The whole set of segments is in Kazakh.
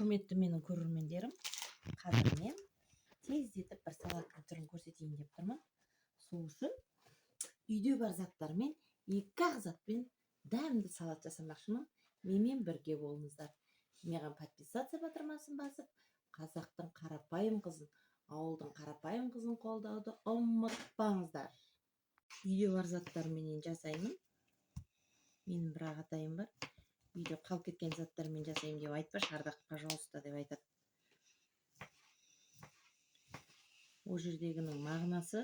Құрметті менің көрермендерім, қазір мен тездетіп бір салаттың түрін көрсетейін деп тұрмын. Сол үшін үйде бар заттармен, екі-ақ затпен дәмді салат жасамақшымын. Менімен бірге болыңыздар. Маған подписаться батырмасын басып, қазақтың қарапайым қызын, ауылдың қарапайым қызын қолдауды ұмытпаңыздар. Үйде бар заттарменен жасаймын. Менің бір ағатайым бар. Үйде қалып кеткен заттармен жасаймын деп айтпашы, Ардақ, пожалуйста, деп айтады. Ол жердегінің мағынасы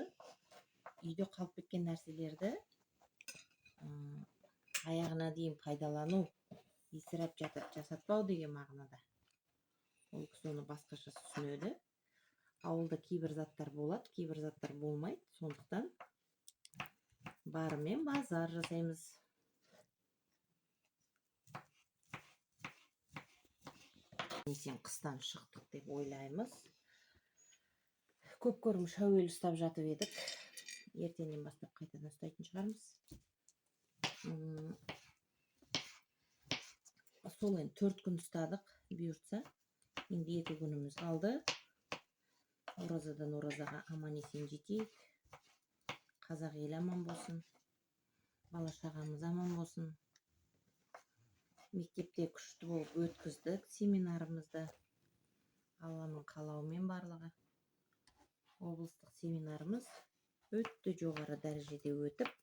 үйде қалып кеткен нәрселерді аяғына дейін пайдалану, исірап жасатпау деген мағынада. Ол кісі оны басқаша түсінеді. Ауылда кейбір заттар болады, кейбір заттар болмайды. Сондықтан барымен базар жасаймыз. Есен қыстан шықтық деп ойлаймыз. Көп көрім шәуел ұстап жатып едік. Ертеңнен бастап қайтадан ұстайтын шығармыз. Сол енді 4 күн ұстадық, бұйыртса. Енді 2 күніміз қалды. Оразадан оразаға аман есен жетейік. Қазақ елі аман болсын. Бала шағамыз аман болсын. Мектепте күшті болып өткіздік семинарымызды. Алланың қалауымен барлығы. Облыстық семинарымыз өте жоғары дәрежеде өтіп,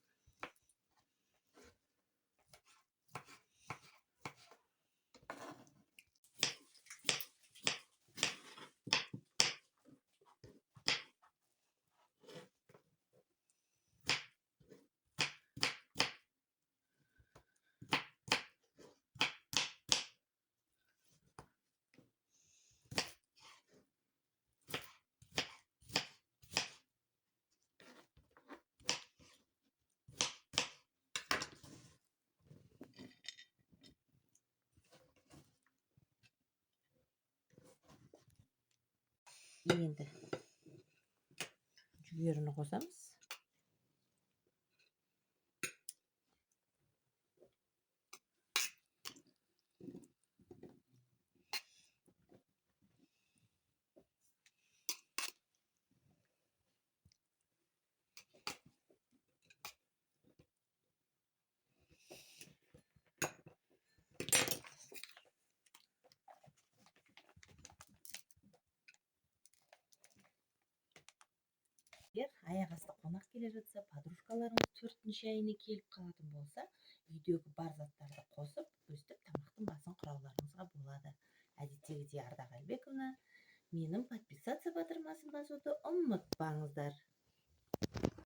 енді жүгеріні қосамыз. Аяқ асты қонақ келе жатса, подружкаларыңыз 4-ші айына келіп қалатын болса, үйдегі бар заттарды қосып, өстіп тамақтың басын құрауларыңызға болады. Әдеттегідей Ардақ Әлбековна, менің подписаться батырмасын басуды ұмытпаңыздар.